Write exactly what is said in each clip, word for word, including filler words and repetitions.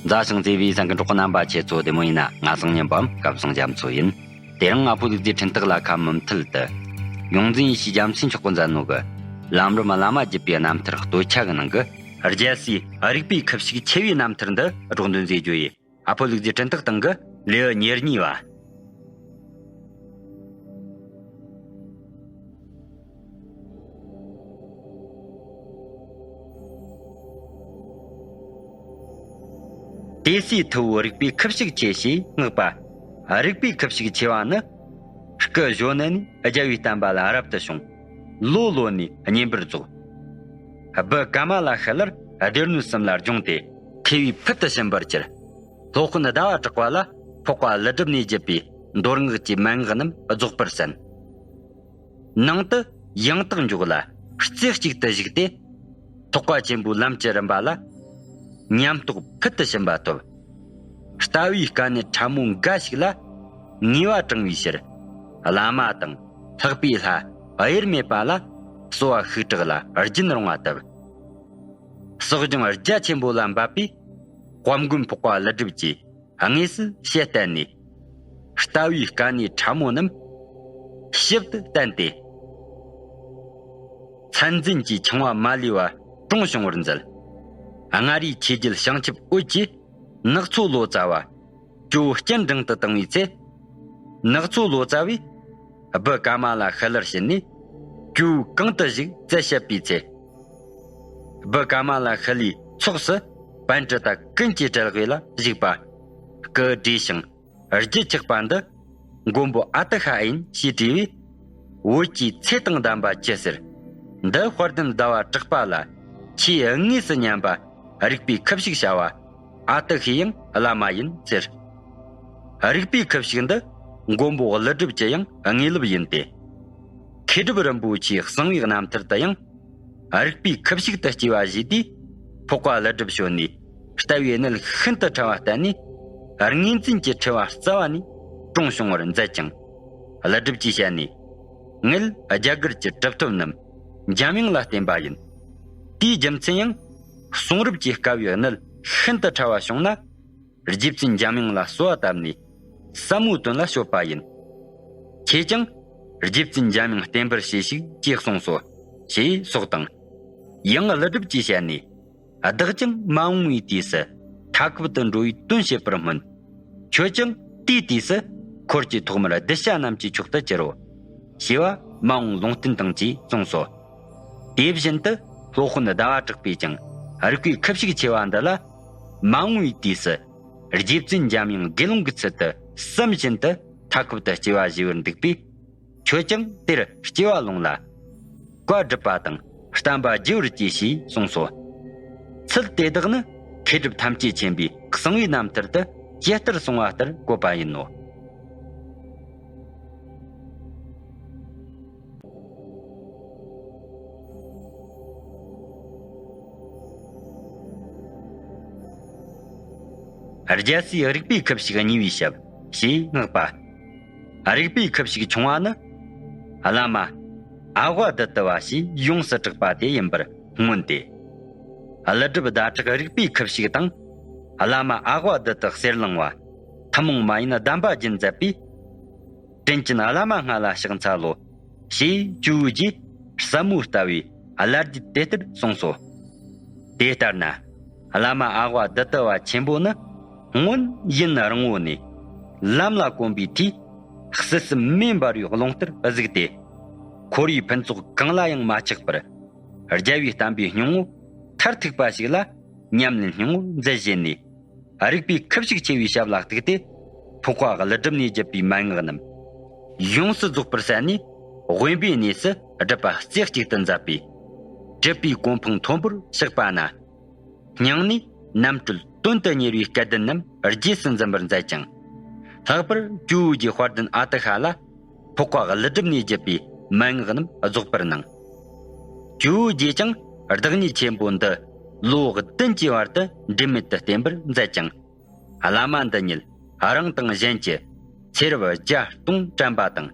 མཛའ་ཞིང་བརྩེ་བའི་གསན་མཁན་གྲོགས་པོ་རྣམ་པ་ཁྱེད་ཚོ་བདེ་མོ་ཡིན་ན། ང་སང་ཉིན་པའམ་སྐལ་བཟང་རྒྱ་མཚོ་ཡིན། དེ་རིང་ཨ་ཕོ་ལུག་རྫིའི་འཕྲིན་སྟེགས་ལ་ཁ་མུ་མཐུད་དུ། ཡོངས་འཛིན་ཡེ་ཤེས་རྒྱལ་མཚན་མཆོག་གིས་མཛད་ནོ་གི། ལམ་རིམ་བླ་མ་བརྒྱུད་པའི་རྣམ་ཐར་སྟོད་ཆ་གི་ནང་གི། རྒྱལ་སྲས་རིག་པའི་ཁུ་བྱུག་ཆེ་བའི་རྣམ་ཐར་འདི་སྒྲོག་འདོན་མཛད་རྒྱུ་ཡིན། ཨ་ཕོ་ལུག་རྫིའི་འཕྲིན་སྟེགས་སྟེང་གི་ལེའུ་ཉེར་གཉིས་པ། དེ་སྲས་ཐུ་བོ་རིག་པའི་ཁུ་བྱུག་ཆེ་ཞེས་བསྔགས་པ། རིག་པའི་ཁུ་བྱུག་ཆེ་བ་ནི། སྐུ་གཞོན་ནུ་ནས་རྒྱལ་བའི་བསྟན་པ་ལ་རབ་ཏུ་བྱུང་། ལོ་ལོ་ནས་བསྙེན་པར་རྫོགས། བུ་ཀ་མ་ལ་ཤཱི་ལར་སྡེ་སྣོད་གསུམ་ལ་སྦྱོང་སྟེ། མཁས་པའི་ཕུལ་དུ་ཕྱིན་པར་གྱུར། སློབ་དཔོན་ཟླ་བ་གྲགས་པ་ལ་འཕགས་པ་ཀླུ་སྒྲུབ་ནས་བརྒྱུད་པའི་མདོ་སྔགས་ཀྱི་མན་ངག་རྣམས་རྫོགས་པར་གསན། ནང་དུ་ཡང་དག་འཇོག་ལ་རྩེ་གཅིག་ཏུ་བཞུགས་ཏེ། ཐེག་པ་ཆེན་པོའི་ལམ་གྱི་རིམ་པ་ལ་ཉམས་རྟོགས་ཕུལ་དུ་ཕྱིན་པ་ཐོབ། ལྟ་བའི་དཀའ་གནད་ཕྲ་མོ་འགའ་ཞིག་ལ་ངེས་པ་དྲངས་པའི་ཕྱིར། བླ་མ་དང་ལྷག་པའི་ལྷ་དབྱེར་མེད་པ་ལ་གསོལ་བ་ཤུགས་དྲག་ལ་རྒྱུན་རིང་བ་བཏབ། ཕྱག་རྒྱུན་རྒྱ་ཆེན་པོ་ལ་འབབ་པས། དཔལ་མགོན་འཕགས་པ་ཀླུ་སྒྲུབ་ཀྱིས་དངོས་སུ་ཞལ་བསྟན་ནས། ལྟ་བའི་དཀའ་གནད་ཕྲ་མོ་རྣམས་ཞིབ་ཏུ་བསྟན་ཏེ། མཚན་འཛིན་གྱི་འཆིང་བ་མ་ལུས་པ་དྲུངས་བྱུང་བར་མཛད། མངའ་རིས་ཆོས་རྒྱལ་བྱང་ཆུབ་འོད་ཀྱིས་ནག་ཚོ་ལོ་ཙཱ་བ་ཇོ་བོ་སྤྱན་དྲངས་དུ་བཏང་བའི་ཚེ། ནག་ཚོ་ལོ་ཙཱ་བས་བུ་ཀ་མ་ལ་ཤཱི་ལར་བྱིན་ནས། ཇོ་བོ་གང་དུ་བཞུགས་ཚུལ་བཤད་པའི་ཚེ། བུ་ཀ་མ་ལ་ཤཱི་ལའི་ཚོགས་སུ་པཎྜི་ཏ་ཀུན་གྱི་གྲལ་དབུས་ལ་བཞུགས་པ། སྐུ་བགྲེས་ཤིང་རྒྱུད་ཆགས་པ་འདི་མགོན་པོ་ཨ་ཏི་ཤ་ཨིན་ཞེས་དྲིས་པས། བོད་ཀྱི་ཚེ་དང་ལྡན་པ་ཅི་ཟེར། འདི་དཔལ་ལྡན་ཟླ་བ་གྲགས་པ་ལ་ཆེས་དངོས་སུ་སྙན་པ་རིག་པའི་ཁུ་བྱུག་བྱ་བ་ཨ་ཏི་ཤའི་ཡང་བླ་མ་ཡིན་ཟེར། རིག་པའི་ཁུ་བྱུག་འདི་མགོན་པོ་ཀླུ་སྒྲུབ་ཀྱི་ཡང་དངོས་སློབ་ཡིན་ཏེ། མཁས་གྲུབ་རིན་པོ་ཆེའི་གསང་བའི་རྣམ་ཐར་དུ་ཡང་། རིག་པའི་ཁུ་བྱུག་ཏུ་སྐྱེ་བ་བཞེས་དུས། འཕགས་པ་ཀླུ་སྒྲུབ་བྱོན་ནས་ལྟ་བའི་གནད་ཤིན་ཏུ་ཕྲ་བ་བསྟན་ནས། དངོས་འཛིན་གྱི་ཕྲེང་བ་རྩ་བ་ནས་དྲུངས་བྱུང་བར་མཛད་ཅིང་། ཀླུ་སྒྲུབ་ཀྱིས་བཤད་ནས། ངེད་རྒྱ་གར་གྱི་གྲུབ་ཐོབ་རྣམས་འཇམ་དབྱངས་ལ་བརྟེན་པ་ཡིན། དེའི་རྒྱུ་མཚན་ཡང་། གསུང་རབ་ཀྱི་དཀའ་བའི་གནད་ཤིན་ཏུ་ཕྲ་བ་བྱུང་ན། རྗེ་བཙུན་འཇམ་དབྱངས་ལ་གསོལ་བ་བཏབ་ནས་ཟབ་མོའི་དོན་ལ་སྤྱོད་པ་ཡིན། ཁྱེད་ཀྱང་རྗེ་བཙུན་འཇམ་དབྱངས་བསྟེན་པར་བྱོས་ཤིག་ཅེས་གསུངས་སོ། ཞེས་སོགས་དང་། ཡང་ཀླུ་སྒྲུབ་ཀྱིས་བཤད་ནས། བདག་ཀྱང་མ་འོངས་པའི་དུས་སུ་མཐའ་འཁོབ་ཏུ་འགྲོ་བའི་དོན་བྱེད་པར་སྨོན། ཁྱོད་ཀྱང་དེའི་དུས་སུ་འཁོར་གྱི་ཐོག་མར་གདུལ་བྱ་རྣམས་ཀྱི་མཆོག་ཏུ་གྱུར་རོ། ཞེས་པ་མ་འོངས་ལུང་བསྟན་དང་བཅས་གསུངས་སོ། དེ་བཞིན་དུ་སློབ་དཔོན་ཟླ་བ་གྲགས་པས་ཀྱང་རིག་པའི་ཁུ་བྱུག་ཆེ་བ་འདི་ལ། མ་འོངས་པའི་དུས་སུ་རྗེ་བཙུན་འཇམ་དབྱངས་དགེ་སློང་གི་ཚུལ་དུ་བསམ་བཞིན་དུ་མཐའ་འཁོབ་ཏུ་སྐྱེ་བ་བཞེས་པར་འདུག་པས། ཁྱོད་ཀྱང་དེར་སྐྱེ་བ་ལོངས་ལ། བཀའ་སྒྲུབ་པ་དང་བསྟན་པ་རྒྱས་པར་གྱིས་ཞེས་གསུངས་སོ། ཚུལ་དེ་དག་ནི་མཁས་གྲུབ་ཐམས་ཅད་མཁྱེན་པའི་གསང་བའི་རྣམ་ཐར་དུ་ཇི་ལྟར་གསུངས་པ་ལྟར་བཀོད་པ་ཡིན་ནོ། རྒྱལ་སྲས་རིག་པའི་ཁུ་བྱུག་གཉིས་པའི་ཞབས་ཞེས་བསྔགས་པ། རིག་པའི་ཁུ་བྱུག་ཆུང་བ་ནི། བླ་མ་ཨ་ཝ་དི་ཏི་བ་ཞེས་ཡོངས་སུ་གྲགས་པ་དེ་ཡིན་པར་མངོན་ཏེ། ཀླུ་སྒྲུབ་ཟླ་གྲགས་རིག་པའི་ཁུ་བྱུག་དང་། བླ་མ་ཨ་ཝ་དི་ཏི་གསེར་གླིང་བ། ཐུན་མོང་མ་ཡིན་གདམས་པ་རྒྱུན་མཛད་པས། དྲིན་ཅན་བླ་མ་ལྔ་ལ་ཕྱག་འཚལ་ལོ། ཞེས་ཇོ་བོ་རྗེས་ཟབ་མོ་ལྟ་བའི་བླ་བརྒྱུད་དེ་ལྟར་གསུངས་སོ། དེ་ལྟར་ན། བླ་མ་ཨ་ཝ་དི་ཏི་བ་ཆེན་པོ་ནི། སྔོན་ཡུན་རིང་བོ་ནས། ལམ་ལ་གོམས་པའི་དུས། བསིལ་ཟིལ་མེ་འབར་བའི་རླུང་ལྟར་གཟིགས་ཏེ། ཁོར་ཡུག་ཕུན་ཚོགས་གང་ལ་ཡང་མ་ཆགས་པར། རྒྱལ་བའི་བསྟན་པའི་སྙིང་པོ་མཐར་ཐུག་པ་ཞིག་ལ་ཉམས་ལེན་སྙིང་པོར་མཛད་བཞིན་ནས། རིག་པའི་ཁུ་བྱུག་ཆེ་བའི་ཞབས་ལ་གཏུགས་ཏེ། འཕགས་པ་ཀླུ་སྒྲུབ་ནས་བརྒྱུད་པའི་མན་ངག་རྣམས་ཡོངས་སུ་རྫོགས་པར་གསན་ནས། དབེན་པའི་གནས་སུ་སྒྲུབ་པ་རྩེ་གཅིག་ཏུ་མཛད་པས། གྲུབ་པའི་གོ་འཕང་མཐོན་པོར་གཤེགས་པ་ན། སྙིང་ནས་རྣམ་གྲོལ་དོན་དུ་གཉེར་བའི་སྐལ་ལྡན་རྣམས་རྗེས་སུ་འཛིན་པར་མཛད་ཅིང་། ལྷག་པར་ཇོ་བོ་རྗེ་དཔལ་ལྡན་ཨ་ཏི་ཤ་ལ། འཕགས་པ་ཀླུ་སྒྲུབ་ནས་བརྒྱུད་པའི་མན་ངག་རྣམས་རྫོགས་པར་གནང་། ཇོ་བོ་རྗེས་ཀྱང་བདག་ཉིད་ཆེན་པོ་འདི་ལོ་བདུན་གྱི་བར་དུ་འབྲལ་མེད་དུ་བསྟེན་པར་མཛད་ཅིང་། བླ་མ་འདི་ཉིད་རང་དང་གཞན་གྱི་ཚེ་རབས་བརྒྱ་སྟོང་དྲན་པ་དང་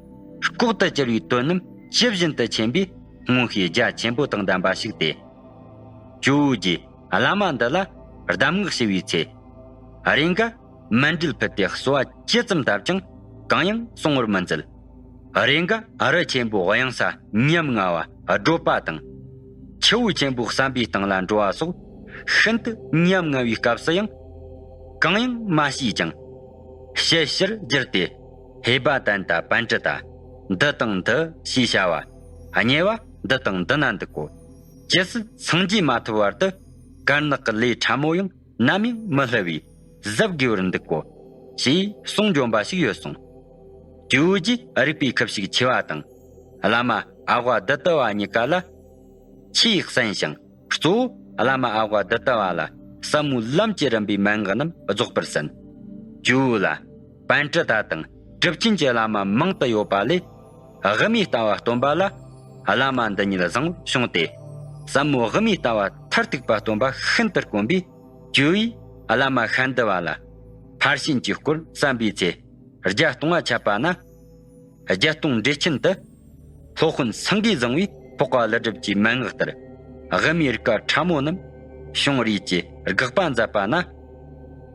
ལྐོག་ཏུ་གྱུར་བའི་དོན་རྣམས་ཇི་བཞིན་དུ་མཁྱེན་པའི་མངོན་ཤེས་རྒྱ་ཆེན་པོ་དང་ལྡན་པ་ཞིག་སྟེ། ཇོ་བོ་རྗེས་བླ་མ་འདི་ལ་གདམས་ངག་ཞུ་བའི་ཚེ། ། རེ་འགའ་མཎྜལ་ཕུལ་ཏེ་གསོལ་བ་ཇི་ཙམ་བཏབ་ཀྱང་གང་ཡང་གསུང་བར་མི་མཛད། རེ་འགའ་རི་ཆེན་པོའི་གཡང་ས་ཉམ་ང་བ་བགྲོད་པ་དང་། ཆུ་བོ་ཆེན་པོའི་ཟམ་པའི་སྟེང་ལ་འགྲོ་བ་སོགས་ཤིན་ཏུ་ཉམ་ང་བའི་སྐབས་སུ་ཡང་གང་ཡང་མ་བྱས་ཀྱང་། ཞལ་ཕྱིར་བསྒྱུར་ཏེ། ཧེ་བ་ཏན་ཏ་པཎྜི་ཏ། འདི་དང་འདི་ཞེས་བྱ་བ། དམྱལ་བ་འདི་དང་འདི་ན་འདུག་གོ། ཇི་སྲིད་སངས་རྒྱས་མ་ཐོབ་བར་དུ་དཀར་ནག་གི་ལས་ཕྲ་མོ་ཡང་ནམ་ཡང་མི་སླུ་བའི་གཟབ་དགོས་པར་འདུག་གོ། ཞེས་གསུང་འབྱོན་པ་ཞིག་ཡོད་གསུངས། ཇོ་བོ་རྗེས་རིག་པའི་ཁུ་བྱུག་ཆེ་བ་དང་། བླ་མ་ཨ་ཝ་དི་ཏི་བ་གཉིས་ཀ་ལ། ཆེས་གསན་ཞིང་། གཙོ་བོ་བླ་མ་ཨ་ཝ་དི་ཏི་བ་ལ་ཟབ་མོའི་ལམ་གྱི་རིམ་པའི་མན་ངག་རྣམས་རྫོགས་པར་གསན། ཇོ་བོ་ལ། པཎྜི་ཏ་དང་གྲུབ་ཆེན་གྱི་བླ་མ་མང་དུ་ཡོད་པ་ལས། དབུ་མའི་ལྟ་བ་སྟོན་པ་ལ། བླ་མ་འདི་ཉིད་བཟང་བོར་བྱུང་སྟེ། ཟབ་མོ་དབུ་མའི་ལྟ་བ་མཐར་ཐུག་པ་སྟོན་པ་ཤིན་ཏུ་དཀོན་པས། ཇོ་བོས་བླ་མ་ཤཱནྟི་བ་ལ། ཕར་ཕྱིན་གྱི་སྐོར་བརྩམས་པའི་ཚེ། བརྒྱད་སྟོང་བ་ཆད་པ་ན། བརྒྱད་སྟོང་འགྲེལ་ཆེན་དུ། སློབ་དཔོན་སེང་གེས་བཟུང་བའི་འཕགས་པ་ཀླུ་སྒྲུབ་ཀྱི་མན་ངག་ལྟར། དབུ་མའི་རིགས་ཀ་ཕྲ་མོ་རྣམས་བྱུང་རེས་ཀྱི་དགག་པ་མཛད་པ་ན།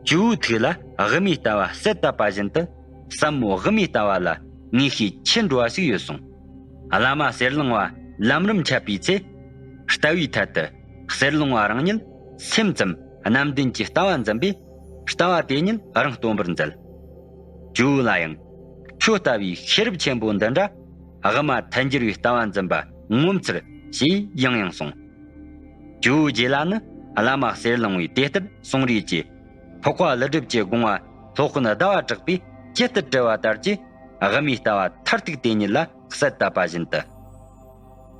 ཇོ་བོའི་ཐུགས་ལ་དབུ་མའི་ལྟ་བ་གསལ་བཏབ་པ་བཞིན་དུ། ཟབ་མོ་དབུ་མའི་ལྟ་བ་ལ་ངེས་ཤེས་ཆེར་འགྲོ་བ་ཞིག་ཡོད་གསུངས། བླ་མ་གསེར་གླིང་བ་ལམ་རིམ་འཆད་པའི་ཚེ། ལྟ་བའི་ཐད་དུ་གསེར་གླིང་བ་རང་ཉིད་སེམས་ཙམ་རྣམ་བདེན་གྱི་ལྟ་བ་འཛིན་པས། ལྟ་བ་དེ་ཉིད་རང་སྟོན་པར་མཛད། ཇོ་བོ་ལ་ཡང་། ཁྱོད་ལྟ་བུའི་ཤེས་རབ་ཆེན་པོ་འདི་འདྲ། དབུ་མ་ཐལ་འགྱུར་བའི་ལྟ་བ་འཛིན་པ་ངོ་མཚར། ཞེས་ཡང་ཡང་གསུངས། ཇོ་བོ་རྗེ་ལ་ནི་བླ་མ་གསེར་གླིང་བས་དེ་ལྟར་གསུང་རེས་ཀྱི། འཕགས་པ་ཀླུ་སྒྲུབ་ཀྱི་དགོངས་པ་སློབ་དཔོན་ཟླ་བ་གྲགས་པས་ཇི་ལྟར་བཀྲལ་བ་ལྟར་གྱི། དབུ་མའི་ལྟ་བ་མཐར་ཐུག་དེ་ཉིད་ལ་གསལ་བཏབ་པ་བཞིན་དུ།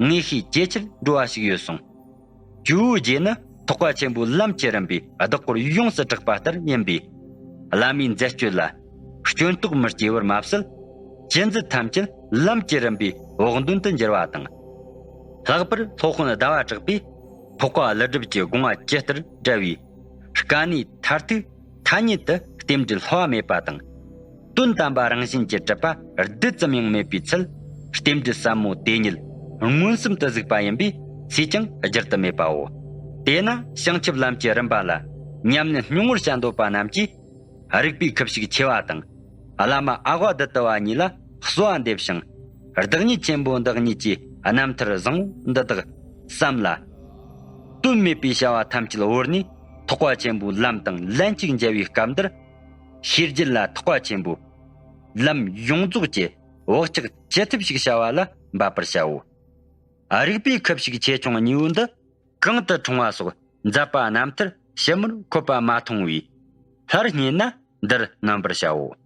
ངེས་ཤེས་ཇེ་ཆེར་འགྲོ་བ་ཞིག་ཡོད་གསུངས། ཇོ་བོའི་རྗེ་ནི་ཐེག་པ་ཆེན་པོའི་ལམ་གྱི་རིམ་པའི་བདག་པོར་ཡོངས་སུ་གྲགས་པ་ལྟར་ཡིན་པས། བླ་མའི་མཛད་སྤྱོད་ལ་སྐྱོན་རྟོག་མི་སྐྱེ་བར་མ་ཟད། ཅི་མཛད་ཐམས་ཅད་ལམ་གྱི་རིམ་པའི་འོག་འདོན་དུ་འགྱུར་བ་དང་། ལྷག་པར་སློབ་དཔོན་ཟླ་བ་གྲགས་པས་འཕགས་པ་ཀླུ་སྒྲུབ་ཀྱི་དགོངས་པ་ཇི་ལྟར་བཀྲལ་བའི་དཀའ་གནད་མཐར་ཐུག་ཐ་སྙད་དུ་རྟེན་འབྲེལ་སླ་བ་མེད་པ་དང་། དོན་དམ་པ་རང་བཞིན་གྱིས་གྲུབ་པ་རྡུལ་ཙམ་ཡང་མེད་པའི་ཚུལ། རྟེན་འབྲེལ་ཟབ་མོ་དེ་ཉིད་མངོན་སུམ་དུ་གཟིགས་པ་ཡིན་པས་སུས་ཀྱང་བསྒྱུར་དུ་མེད་པའོ། དེས་ན་བྱང་ཆུབ་ལམ་གྱི་རིམ་པ་ལ་ཉམས་ལེན་སྙིང་བོར་བྱ་འདོད་པ་རྣམས་ཀྱིས། རིག་པའི་ཁུ་བྱུག་ཆེ་བ་དང་། བླ་མ་ཨ་ཝ་དི་ཏི་བ་གཉིས་ལ་གསོལ་བ་འདེབས་ཤིང་། བདག་ཉིད་ཆེན་པོ་འདི་ཉིད་ཀྱི་རྣམ་ཐར་བཟང་པོ་འདི་དག་བསམ་ལ། དོན་མེད་པའི་བྱ་བ་ཐམས་ཅད་བོར་ནས་ཐེག་པ་ཆེན་པོའི་ལམ་དང་ལན་གཅིག་མཇལ་བའི་སྐབས་འདིར། ཤེས་རྒྱུད་ལ་ཐེག་པ་ཆེན་པོའི་ལམ་ཡོངས་རྫོགས་ཀྱི་བག་ཆགས་ཅི་ཐུབ་ཞིག་བྱ་བ་ལ་འབབ་པར་བྱའོ། རིག་པའི་ཁུ་བྱུག་ཆེ་ཆུང་གཉིས་པོ་འདི་གང་དུ་འཁྲུངས་པ་སོགས་མཛད་པ་རྣམ་ཐར་ཞིབ་མོར་འཁོད་པ་མ་མཐོང་བས། སླར་རྙེད་ན་འདིར་གནོན་པར་བྱའོ།